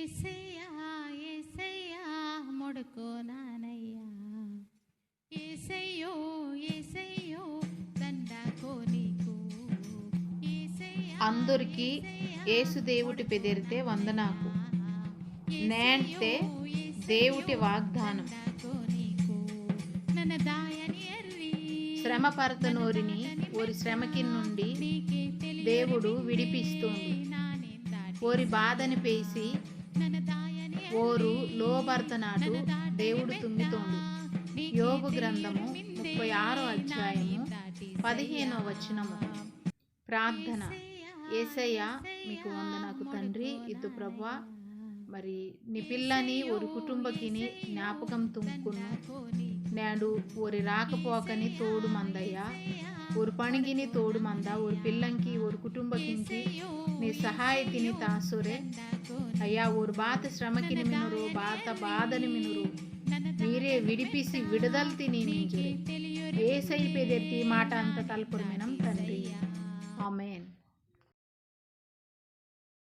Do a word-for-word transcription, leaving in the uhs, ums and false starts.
ఏసయ్యా, ఏసయ్యా, మొడుకో నానయ్యా. ఏసయ్యో, ఏసయ్యో, దండాకో నీకు. ఏసయ్యా, అందరికీ యేసు దేవుటి పెదిరితే వందనాకు. నేంటే దేవుటి వాగ్దానం. నన్న దాయని ఎర్రి. శ్రమ పరతనోరిని ఓరి శ్రమకి నుండి దేవుడు విడిపిస్తుండు. ఓరి బాధని పేసి ఓరు లోబర్తనాటు దేవుడు తుంగితోండు. యోబు గ్రంథము ముప్పై ఆరో అధ్యాయము పదిహేనో వచనము. ప్రార్థన. ఏసయ్యా, మీకు వందనాకు తండ్రి. ఇద్దు ప్రభువా, మరి నీ పిల్లని ఓరి కుటుంబకిని జ్ఞాపకం తుంకును. నేడు ఓరి రాకపోకని తోడు మందయ్యా, ఓరి పణిగిని తోడు మంద, ఓరి పిల్లంకి, ఓరి కుటుంబకింకి నీ సహాయతిని తాసురే. అయ్యా, ఓరు బాత శ్రమకిని మినురు, బాత బాధని మినురు, మీరే విడిపిసి విడుదల తిని మింజురే. ఏసయ్య పెదెత్తి మాట అంత తలపురమినం తండ్రి.